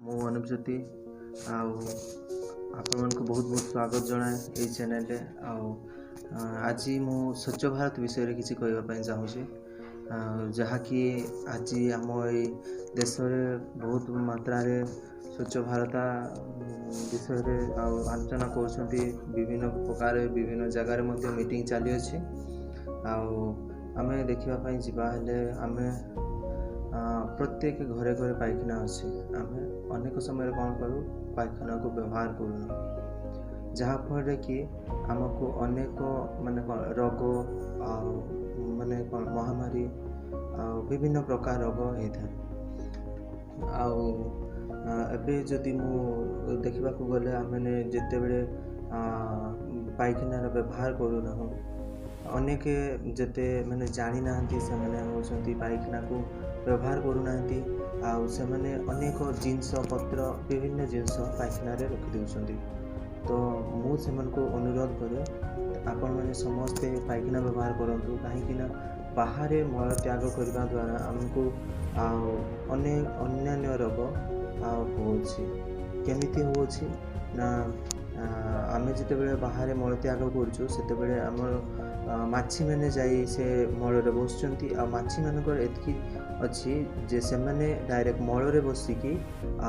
ମୁଁ ଅନୁପଜ୍ୟୋତି ଆଉ ଆପଣମାନଙ୍କୁ ବହୁତ ବହୁତ ସ୍ୱାଗତ ଜଣାଏ ଏଇ ଚ୍ୟାନେଲରେ। ଆଉ ଆଜି ମୁଁ ସ୍ୱଚ୍ଛ ଭାରତ ବିଷୟରେ କିଛି କହିବା ପାଇଁ ଚାହୁଁଛି, ଯାହାକି ଆଜି ଆମ ଏଇ ଦେଶରେ ବହୁତ ମାତ୍ରାରେ ସ୍ୱଚ୍ଛ ଭାରତ ବିଷୟରେ ଆଉ ଆଲୋଚନା କରୁଛନ୍ତି। ବିଭିନ୍ନ ପ୍ରକାର ବିଭିନ୍ନ ଜାଗାରେ ମଧ୍ୟ ମିଟିଂ ଚାଲିଅଛି। ଆଉ ଆମେ ଦେଖିବା ପାଇଁ ଯିବା ହେଲେ ଆମେ ପ୍ରତ୍ୟେକ ଘରେ ଘରେ ପାଇଖାନା ଅଛି। ଆମେ ଅନେକ ସମୟରେ କ'ଣ କରୁ, ପାଇଖାନାକୁ ବ୍ୟବହାର କରୁନୁ, ଯାହାଫଳରେ କି ଆମକୁ ଅନେକ ମାନେ କ'ଣ ରୋଗ ଆଉ ମାନେ କ'ଣ ମହାମାରୀ ଆଉ ବିଭିନ୍ନ ପ୍ରକାର ରୋଗ ହେଇଥାଏ। ଆଉ ଏବେ ଯଦି ମୁଁ ଦେଖିବାକୁ ଗଲେ, ଆମେମାନେ ଯେତେବେଳେ ପାଇଖାନାର ବ୍ୟବହାର କରୁନାହୁଁ, ଅନେକ ଯେତେ ମାନେ ଜାଣିନାହାନ୍ତି, ସେମାନେ ହେଉଛନ୍ତି ପାଇଖାନାକୁ ବ୍ୟବହାର କରୁନାହାନ୍ତି ଆଉ ସେମାନେ ଅନେକ ଜିନିଷ ପତ୍ର, ବିଭିନ୍ନ ଜିନିଷ ପାଇଖାନାରେ ରଖିଦେଉଛନ୍ତି। ତ ମୁଁ ସେମାନଙ୍କୁ ଅନୁରୋଧ କରେ, ଆପଣମାନେ ସମସ୍ତେ ପାଇଖାନା ବ୍ୟବହାର କରନ୍ତୁ, କାହିଁକିନା ବାହାରେ ମଳତ୍ୟାଗ କରିବା ଦ୍ୱାରା ଆମକୁ ଆଉ ଅନେକ ଅନ୍ୟାନ୍ୟ ରୋଗ ଆଉ ହେଉଛି। କେମିତି ହେଉଛି ନା, ଆମେ ଯେତେବେଳେ ବାହାରେ ମଳତ୍ୟାଗ କରୁଛୁ, ସେତେବେଳେ ଆମର ମାଛିମାନେ ଯାଇ ସେ ମଳରେ ବସୁଛନ୍ତି। ଆଉ ମାଛିମାନଙ୍କର ଏତିକି ଅଛି ଯେ ସେମାନେ ଡାଇରେକ୍ଟ ମଳରେ ବସିକି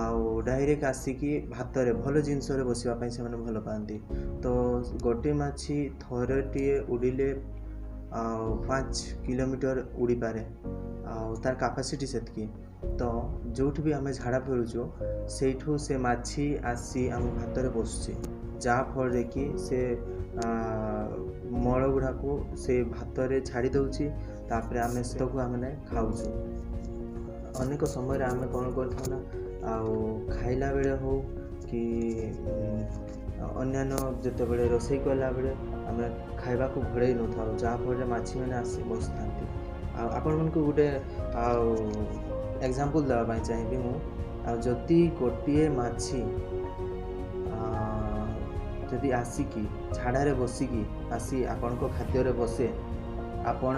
ଆଉ ଡାଇରେକ୍ଟ ଆସିକି ଭାତରେ, ଭଲ ଜିନିଷରେ ବସିବା ପାଇଁ ସେମାନେ ଭଲ ପାଆନ୍ତି। ତ ଗୋଟେ ମାଛି ଥରଟିଏ ଉଡ଼ିଲେ ଆଉ 5 କିଲୋମିଟର ଉଡ଼ିପାରେ, ଆଉ ତାର କାପାସିଟି ସେତିକି। ତ ଯେଉଁଠି ବି ଆମେ ଝାଡ଼ା ଫେରୁଛୁ, ସେଇଠୁ ସେ ମାଛି ଆସି ଆମ ଭାତରେ ବସୁଛି, ଯାହାଫଳରେ କି ସେ ମଳ ଗୁଡ଼ାକୁ ସେ ଭାତରେ ଛାଡ଼ି ଦେଉଛି। ତାପରେ ଆମେ ସେଟାକୁ ଆମେ ଖାଉଛୁ। ଅନେକ ସମୟରେ ଆମେ କ'ଣ କରିଥାଉ ନା, ଆଉ ଖାଇଲା ବେଳେ ହଉ କି ଅନ୍ୟାନ୍ୟ ଯେତେବେଳେ ରୋଷେଇ କଲାବେଳେ ଆମେ ଖାଇବାକୁ ଘୋଡ଼େଇ ନଥାଉ, ଯାହାଫଳରେ ମାଛିମାନେ ଆସି ବସିଥାନ୍ତି। ଆଉ ଆପଣମାନଙ୍କୁ ଗୋଟେ ଆଉ ଏକ୍ଜାମ୍ପଲ୍ ଦେବା ପାଇଁ ଚାହିଁବି ମୁଁ। ଆଉ ଯଦି ଗୋଟିଏ ମାଛି ଯଦି ଆସିକି ଝାଡ଼ାରେ ବସିକି ଆସି ଆପଣଙ୍କ ଖାଦ୍ୟରେ ବସେ, ଆପଣ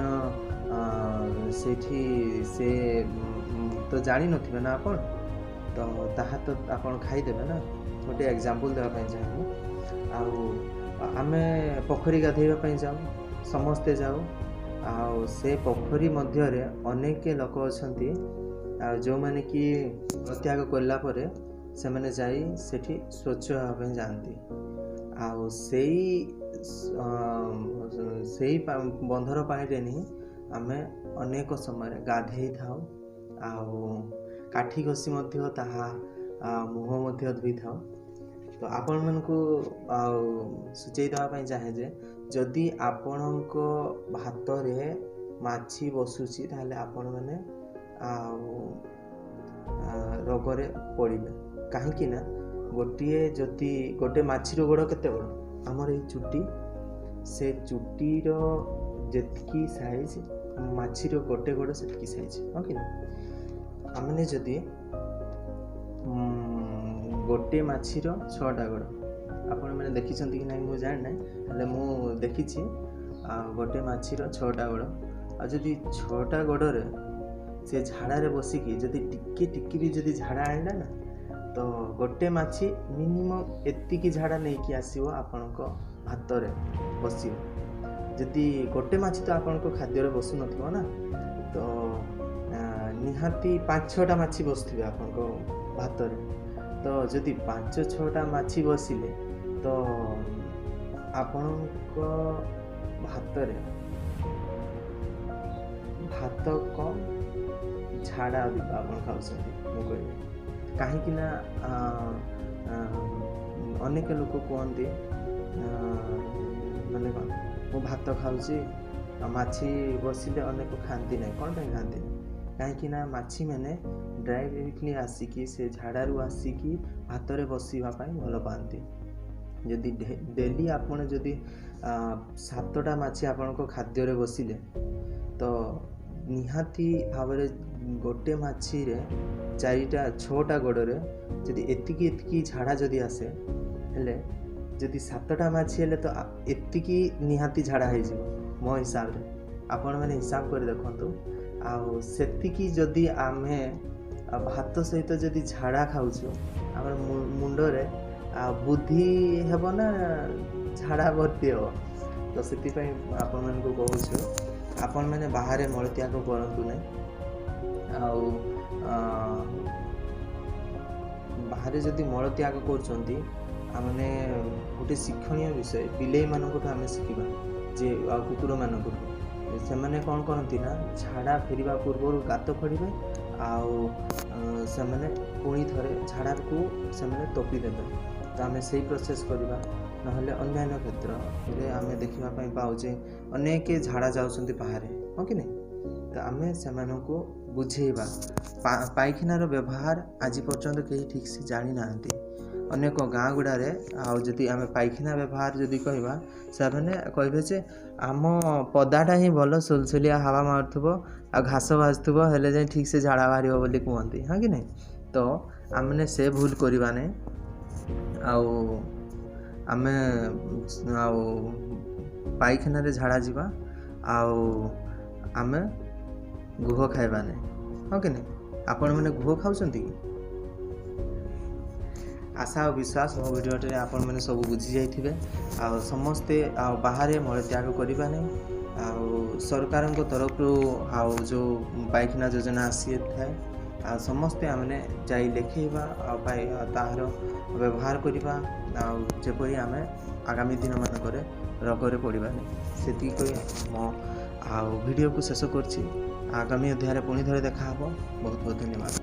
ସେଇଠି ସେ ତ ଜାଣିନଥିବେ ନା ଆପଣ, ତ ତାହା ତ ଆପଣ ଖାଇଦେବେ ନା। ଗୋଟେ ଏକ୍ଜାମ୍ପଲ୍ ଦେବା ପାଇଁ ଚାହିଁବୁ। ଆଉ ଆମେ ପୋଖରୀ ଗାଧୋଇବା ପାଇଁ ଯାଉ, ସମସ୍ତେ ଯାଉ। ଆଉ ସେ ପୋଖରୀ ମଧ୍ୟରେ ଅନେକ ଲୋକ ଅଛନ୍ତି, ଆଉ ଯେଉଁମାନେ କି ମଳତ୍ୟାଗ କଲା ପରେ ସେମାନେ ଯାଇ ସେଠି ସ୍ୱଚ୍ଛ ହେବା ପାଇଁ ଯାଆନ୍ତି। ଆଉ ସେଇ ବନ୍ଧର ପାଣିରେ ହିଁ ଆମେ ଅନେକ ସମୟରେ ଗାଧେଇଥାଉ ଆଉ କାଠି ଘଷି ମଧ୍ୟ ତାହା ମୁହଁ ମଧ୍ୟ ଧୋଇଥାଉ। ତ ଆପଣମାନଙ୍କୁ ଆଉ ସୂଚେଇ ଦେବା ପାଇଁ ଚାହେଁ ଯେ ଯଦି ଆପଣଙ୍କ ଭାତରେ ମାଛି ବସୁଛି, ତାହେଲେ ଆପଣମାନେ ଆଉ ରୋଗରେ ପଡ଼ିବେ। କାହିଁକି ନା ଗୋଟିଏ ଯଦି ଗୋଟେ ମାଛିର ଗୋଡ଼ କେତେ ବଡ଼, ଆମର ଏଇ ଚୁଟି, ସେ ଚୁଟିର ଯେତିକି ସାଇଜ୍, ମାଛିର ଗୋଟେ ଗୋଡ଼ ସେତିକି ସାଇଜ୍, ହଁ କି ନା? ଆମେ ଯଦି ଗୋଟେ ମାଛିର 6ଟା ଗୋଡ଼, ଆପଣମାନେ ଦେଖିଛନ୍ତି କି ନାହିଁ ମୁଁ ଜାଣିନାହିଁ, ହେଲେ ମୁଁ ଦେଖିଛି। ଆଉ ଗୋଟେ ମାଛିର 6ଟା ଗୋଡ଼, ଆଉ ଯଦି 6ଟା ଗୋଡ଼ରେ ସେ ଝାଡ଼ାରେ ବସିକି ଯଦି ଟିକେ ଟିକେ ବି ଯଦି ଝାଡ଼ା ଆଣିଲା ନା, ତ ଗୋଟେ ମାଛି ମିନିମମ୍ ଏତିକି ଝାଡ଼ା ନେଇକି ଆସିବ, ଆପଣଙ୍କ ଭାତରେ ବସିବ। ଯଦି ଗୋଟେ ମାଛି ତ ଆପଣଙ୍କ ଖାଦ୍ୟରେ ବସୁନଥିବ ନା, ତ ନିହାତି 5 6ଟା ମାଛି ବସୁଥିବେ ଆପଣଙ୍କ ଭାତରେ। ତ ଯଦି 5 6ଟା ମାଛି ବସିଲେ, ତ ଆପଣଙ୍କ ଭାତରେ ଭାତ କମ୍, ଝାଡ଼ା ଅଧିକ ଆପଣ ଖାଉଛନ୍ତି ମୁଁ କହିବି। କାହିଁକି ନା ଅନେକ ଲୋକ କୁହନ୍ତି, ମାନେ କ'ଣ, ମୁଁ ଭାତ ଖାଉଛି ଆଉ ମାଛି ବସିଲେ ଅନେକ ଖାଆନ୍ତି ନାହିଁ। କ'ଣ ପାଇଁ ଖାଆନ୍ତି ନାହିଁ? କାହିଁକି ନା ମାଛିମାନେ ଡାଇରେକ୍ଟଲି ଆସିକି ସେ ଝାଡ଼ାରୁ ଆସିକି ଭାତରେ ବସିବା ପାଇଁ ଭଲ ପାଆନ୍ତି। ଯଦି ଡେଲି ଆପଣ ଯଦି 7ଟା ମାଛି ଆପଣଙ୍କ ଖାଦ୍ୟରେ ବସିଲେ, ତ ନିହାତି ଭାବରେ ଗୋଟେ ମାଛିରେ 4ଟା 6ଟା ଗୋଡ଼ରେ ଯଦି ଏତିକି ଏତିକି ଝାଡ଼ା ଯଦି ଆସେ, ହେଲେ ଯଦି 7ଟା ମାଛି ହେଲେ ତ ଏତିକି ନିହାତି ଝାଡ଼ା ହେଇଯିବ ମୋ ହିସାବରେ। ଆପଣମାନେ ହିସାବ କରି ଦେଖନ୍ତୁ। ଆଉ ସେତିକି ଯଦି ଆମେ ଆଉ ଭାତ ସହିତ ଯଦି ଝାଡ଼ା ଖାଉଛୁ, ଆମର ମୁଣ୍ଡରେ ଆଉ ବୁଦ୍ଧି ହେବ ନା ଝାଡ଼ା ଭର୍ତ୍ତି ହେବ? ତ ସେଥିପାଇଁ ଆପଣମାନଙ୍କୁ କହୁଛୁ, ଆପଣମାନେ ବାହାରେ ମଳତ୍ୟାଗ କରନ୍ତୁ ନାହିଁ। ଆଉ ବାହାରେ ଯଦି ମଳତ୍ୟାଗ କରୁଛନ୍ତି, ଆମମାନେ ଗୋଟେ ଶିକ୍ଷଣୀୟ ବିଷୟ ବିଲେଇମାନଙ୍କଠୁ ଆମେ ଶିଖିବା ଯେ, ଆଉ କୁକୁରମାନଙ୍କଠୁ। ସେମାନେ କ'ଣ କରନ୍ତି ନା, ଝାଡ଼ା ଫେରିବା ପୂର୍ବରୁ ଗାତ ଖୋଳିବେ ଆଉ ସେମାନେ ପୁଣି ଥରେ ଝାଡ଼ାକୁ ସେମାନେ ତୋପି ଦେବେ। ତ ଆମେ ସେଇ ପ୍ରୋସେସ୍ କରିବା। ନହେଲେ ଅନ୍ୟାନ୍ୟ କ୍ଷେତ୍ରରେ ଆମେ ଦେଖିବା ପାଇଁ ପାଉଛେ, ଅନେକ ଝାଡ଼ା ଯାଉଛନ୍ତି ବାହାରେ, ହଁ କି ନାହିଁ? ତ ଆମେ ସେମାନଙ୍କୁ ବୁଝେଇବା। ପାଇଖାନାର ବ୍ୟବହାର ଆଜି ପର୍ଯ୍ୟନ୍ତ କେହି ଠିକ୍ସେ ଜାଣିନାହାନ୍ତି ଅନେକ ଗାଁ ଗୁଡ଼ାରେ। ଆଉ ଯଦି ଆମେ ପାଇଖାନା ବ୍ୟବହାର ଯଦି କହିବା, ସେମାନେ କହିବେ ଯେ ଆମ ପଦାଟା ହିଁ ଭଲ, ସୁଲସୁଲିଆ ହାୱା ମାରୁଥିବ ଆଉ ଘାସ ବାଜୁଥିବ ହେଲେ ଯାଇ ଠିକ୍ସେ ଝାଡ଼ା ବାହାରିବ ବୋଲି କୁହନ୍ତି, ହଁ କି ନାହିଁ? ତ ଆମେମାନେ ସେ ଭୁଲ କରିବା ନାହିଁ। ଆଉ ଆମେ ଆଉ ପାଇଖାନାରେ ଝାଡ଼ା ଯିବା ଆଉ ଆମେ ଗୁହ ଖାଇବା ନାହିଁ, ହଁ କି ନାହିଁ? ଆପଣମାନେ ଗୁହ ଖାଉଛନ୍ତି କି? ଆଶା ଆଉ ବିଶ୍ୱାସ, ମୋ ଭିଡ଼ିଓଟିରେ ଆପଣମାନେ ସବୁ ବୁଝି ଯାଇଥିବେ। ଆଉ ସମସ୍ତେ ଆଉ ବାହାରେ ମଳତ୍ୟାଗ କରିବା ନାହିଁ। ଆଉ ସରକାରଙ୍କ ତରଫରୁ ଆଉ ଯେଉଁ ପାଇଖାନା ଯୋଜନା ଆସିଥାଏ, ଆଉ ସମସ୍ତେ ଆମେ ଯାଇ ଲେଖେଇବା ଆଉ ତାହାର ବ୍ୟବହାର କରିବା, ଆଉ ଯେପରି ଆମେ ଆଗାମୀ ଦିନମାନଙ୍କରେ ରୋଗରେ ପଡ଼ିବାନି। ସେତିକି କହି ମୋ ଆଉ ଭିଡ଼ିଓକୁ ଶେଷ କରୁଛି। ଆଗାମୀ ଅଧ୍ୟାୟରେ ପୁଣି ଥରେ ଦେଖାହେବ। ବହୁତ ବହୁତ ଧନ୍ୟବାଦ।